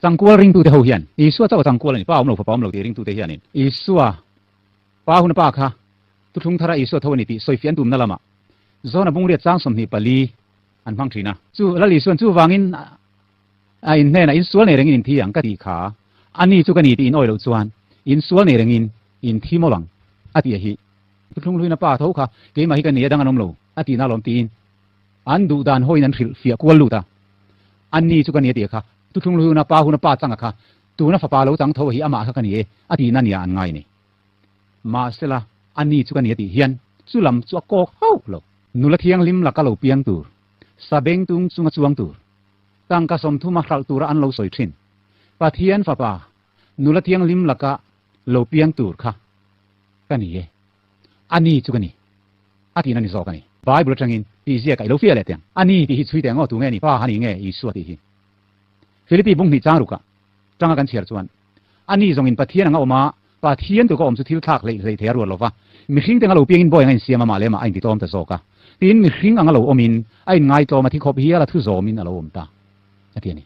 Changkual ringtute ho hian Isua chauh a changkual a ni, Pa awm lo, Fapa awm lo tih ringtute hianin Isua Pa hun a Pa kha thuthlung thara Isua tho a ni tih sawifiah an tumna lamah Zona bungriat chang 24 an hmang thin a. Chu Lal Isuan chuvangin a in hnenah insual nei rengin in thi ang ka tih kha a ni chu ka ni tih in awi loh chuan insual nei rengin in thi mawlh ang a tih a hi. Thuthlung hluina Pa tho kha keimah hi ka ni a dang an awm lo a tihna alawm tiin An duh dan hawiin an hrilh fiah kual lut a, A ni chu ka ni a tih kha, thuthlung luhuna pa huna pa changa kha, tuna fapa lo chang tho hi amah kha ka ni e a tihna nia an ngai ni. Mahsela, a ni chu ka ni a tih hian chu lam chu a kawk hauh lo. Nula thianghlim laka lo piang tur, sabeng tung chunga chuang tur, tangka 30 a hralh tura an lo sawi thin, Pathian fapa, nula thianghlim laka lo piang tur kha ka ni e, a ni chu ka ni. A tihna ni zawk a ni. Bible atangin tih ziak a i lo fiah leh teh ang. A ni tih hi chhui teh ang aw, tu nge ni? Pa a ni nge Isua tih hi? Philippi bung hnih chang rukah tanga kan chhiar chuan, A ni zawngin Pathian anga awm a, Pathian tuka awm chu thil thlak hleih hleih thei a ruat lo va, mihring te anga lo piangin bawi anga insiam a, mah leh mah a intitlawm ta zawk a. Tin, mihring anga lo awmin a inngai-tlawm a, thi khawp hial a thu zawmin a lo awm ta a ti a ni.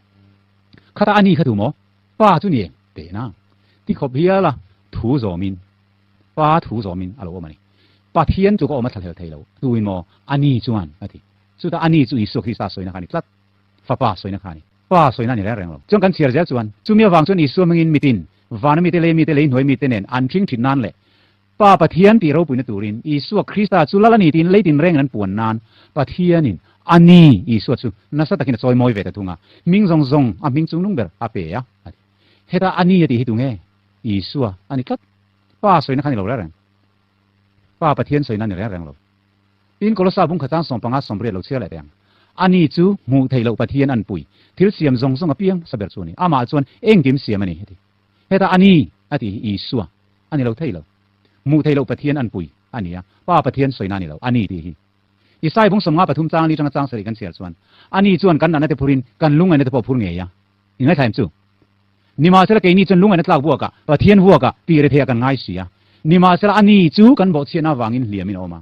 Khata a ni kha tu maw? Pa chu ni em? Teh nang. Thi khawp hial a thu zawmin. Pa thu zawmin a lo awm a ni. Pathian chu ka awm a thlahlel thei lo. Tuin maw? A ni chuan a ti. Chutah a ni chu Isua Krista sawina kha a ni tlat. Fapa sawina kha a ni. Pa sawina a ni reng reng lo. Chuan kan chhiar zel chuan, chumi avang chuan Isua hmingin mitin, vana mite, lei mite, lei hnuai mite nen an ṭhing ṭhin nan leh Pa Pathian tih ropuina turin Isua Krista chu lal a ni tiin lei tinrengin an puan nan Pathianin a ni Isua chu nasa takin a chawi mawi ve ta thung a, hming zawng zawng a hming chungnung ber a pe a, a ti. Heta a ni a tih hi tunge? Isua a ni tlat. Pa sawina kha ni lo reng reng. Pa Pathian sawina a ni reng reng lo. Tin, Kolosa bung kha chang 15 80 lo chhiar leh teh ang. Ani chu hmuh theih loh Pathian an pui. Thil siam zawng zawng apiang saber chu a ni. Amah chuan engkim siam a ni, a ti. Hetah a ni a tih hi Isua a ni lo thei lo. Hmuh theih loh Pathian an pui a ni a, Pa Pathian sawina a ni lo, a ni tih hi. Isai bung 53 chang li tanga chang sarih kan chhiar chuan, Ani chuan kan natna te phurin kan lungngaihna te pawh a phur ngei a. I ngaithla em chu? Nimahsela keini chuan lungaihna tlak vuakah, Pathian vuakah tih retheiah kan ngai si a. Nimahsela a ni chu kan bawhchhiatna avangin hliamin a awm a.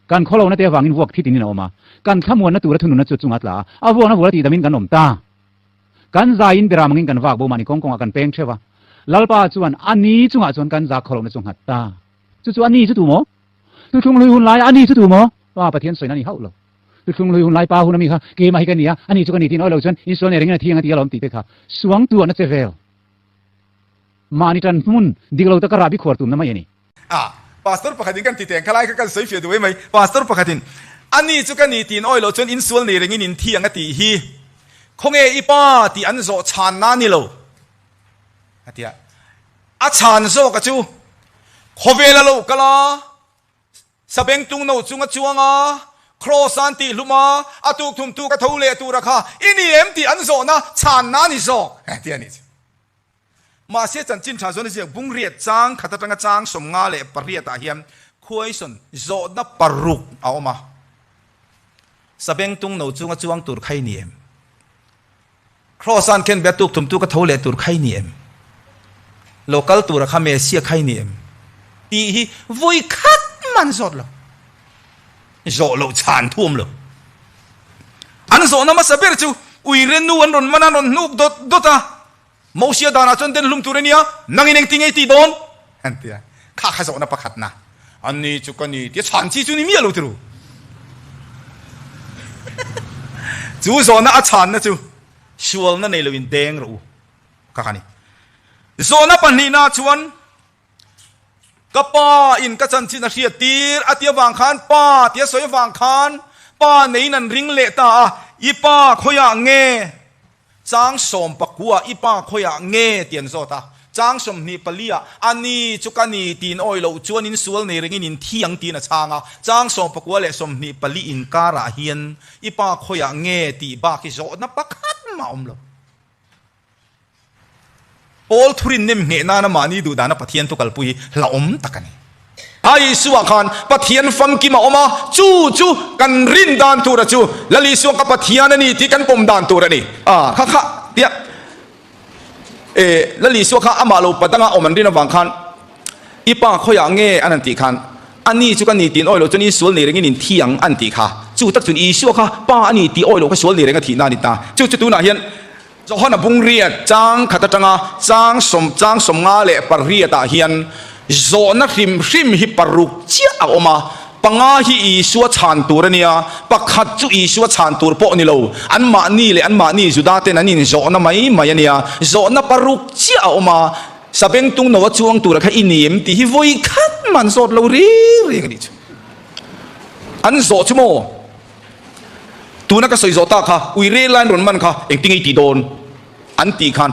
Kan khawlohna te avangin vuak thi tinin a awm a. Kan thlamuanna tura thununna chu a chungah a tla a, a vuakna vuala tihdamin kan awm ta. Kan zaiin biram angin kan vak bo mahni kawng kawngah kan peng theuh a. Lalpa chuan a ni chungah chuan kan za khawlohna chu nghat ta. Chu chu a ni chu tu maw? Thuthlung hlui hun laia a ni chu tu maw? Pa Pathian sawina a ni hauh lo. Thuthlung hlui hun lai pa hun a mi kha keimah hi ka ni a, a ni chu ka ni tiin awi lo chuan insual nei rengin a thiang a ti alawm tih te kha suang tuahna che vel. Mahni tan hmun dik lo taka rahbi khuar tumna mai a ni. A, Pastor pakhatin kan ti teng kha lai kha kan sawi fiah duh emai. Pastor pakhatin a ni chu ka ni tiin awi lo chuan insual nei rengin in thiang a tih hi khawnge i pa tih an zawh chhanna a ni lo a ti a. A chhan zawka chu khawvel a lo kal a. Sabeng tung no chung a chuang a, Kraws an tih hlum a, a tuk thum tu ka tho leh tur a kha i ni em tih an zawhna chhanna a ni zawk tih a nih chu. Mahse chanchin tha zawn a ziak bung riat chang khat atanga chang 58 ah hian khuaisawn zawhna paruk a awm a, Sabeng tung no chung a chuang tur kha i ni em? Kraws an khen be a tuk thum tu ka tho leh tur kha i ni em? Lo kal tura kha Messiah kha i ni em? Tih hi vawi khat man zawt lo. Zawh loh chhan thu awm lo. An zawhna hmasa ber chu uire nu an rawn man a, an rawn hnuk dawt dawt a. Mosia danah chuan den hlum tur a nia, nangin engti nge i tih dawn? An ti a. Kha kha zawhna pakhatna. An ni chu ka ni tia chhan chi chu ni miah lo ti ru. Chu zawhna a chhanna chu sualna nei loin deng rawh u kha kha ni. Zawhna pahnihna chuan ka pa in ka chanchin a hriat tir a tia vang khan pa tia sawi vang khan pa neiin an ring leh ta a, i pa khawiah nge? Chang 19 i pa khawiah nge ti an zawt a, chang 24 ah a ni chu ka ni tiin awi loh chuan in sual nei rengin in thi ang tiin a chhang a, chang 19 leh 24 inkarah hian i pa khawiah nge tih bak hi zawhna pakhat mah a awm lo. Paul thurin nem ngheh nana mahni duh dana Pathian thu kalpui hi hlauhawm tak a ni. A Isua khan Pathian famkim a awm a, chu chu kan rin dan tur a chu Lal Isua ka Pathian a ni tih kan pawm dan tur a ni. A kha kha tia e Lal Isua kha amah lo padanga awm an rin avang khan i pa khawiah nge an han tih khan a ni chu ka ni tiin awi loh chuan Isual nei rengin in thi ang an tih kha. Chu tak chuan Isua kha pa a ni tih awi loh kha sual nei reng a thih na a ni ta. Chu chu tunah hian. Johana bungriat chang khat atanga chang sawm chang 58 ah hian zawhna hrim hrim hi paruk chiah a awm a, panga hi Isua chhan tur a nia, pakhat chu Isua chhan tur pawh ni lo, anmahni leh anmahni Juda ten an inzawhna mai mai a nia, zawhna paruk chiah a awm a, Sabengtung no a chuang tura kha i ni em tih hi vawi khat mah an zawt lo reng reng a nih chu. An zawh chu maw? Tuna ka sawi zawh tak kha ui rel lain rawn man kha engtin ngei tih dawn an tih khan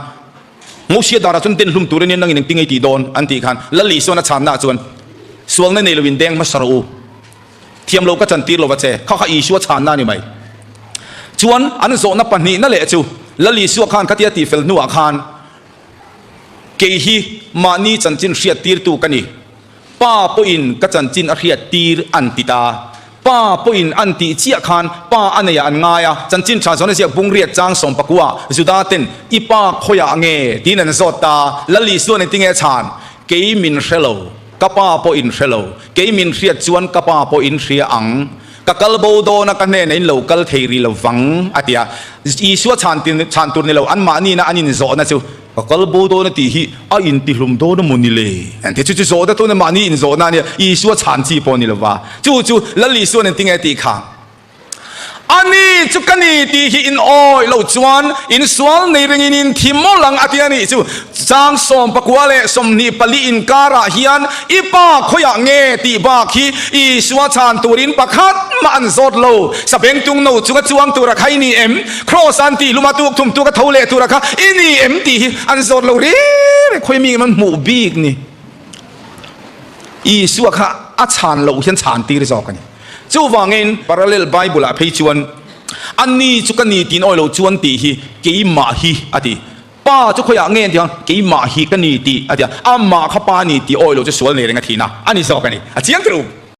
Mosia darah chuan den hlum tur ania nangin engtin ngei tih dawn an tih khan Lali chuan a chhanna ah chuan sualna nei loin deng hmasa rawh u thiam lo ka chan tir lova che kha kha Isua chhanna a ni mai. Chuan an zawhna pahnihna leh chu Lali Isua khan khatia tih fel hnuah khan Kei hi mahni chanchin hriattirtu ka ni. Pa pawhin ka chanchin a hriattir an ti ta. Pa pawhin an tih chiah khan pa a neiah an ngai a, chanchin tha zawn a ziak bungriat chang sawmpakua Juda ten i pa khawiah nge? tiin an zawt ta. Lal Isuan engtinge a chhan? Kei min hre lo, ka pa pawhin hre lo. Kei min hriat chuan ka pa pawhin hria ang. Ka kal bo dawn a, ka hnenah in lo kal thei rih lo vang, a ti a. Isua chhan chhan tur ni lo, anmahnina an inzawhna chu, Ka kal bo dawn a tih hi a intihlum dawn a maw ni le? An ti. Chu chu zawhna tuna mahni inzawhna a nia, Isua chhan chi pawh a ni lo va. Chu chu Lal Isua'n engtinge a tih kha? A ni chu ka ni tih hi in awih loh chuan in sual nei ringin in thi mawlh ang a ti a nih chu. Chang 14 le 24 inkarah hian i pa khawiah nge tih bak hi Isua chhan turin pakhat mah an zawt lo. Sabengtung no chunga chuang tura kha i ni em? Kraws an tih luma tuk thum tuk a tho leh tura kha i ni em tih hi an zawt lo reng reng. Khawi mi an hmuh bik ni. Isua kha a chhan loh hian chhan tir zawk a ni. Chuvangin Parallel Bible ah phei chuan a ni chu ka ni tiin awi lo chuan tih hi keimah hi a ti. Pa chu khawiah nge an tih ang? Keimah hi ka ni tih a ti a, amah kha pa ni tih awi lo chu sual nei reng a thihna a ni zawk a ni. A chiang teuh.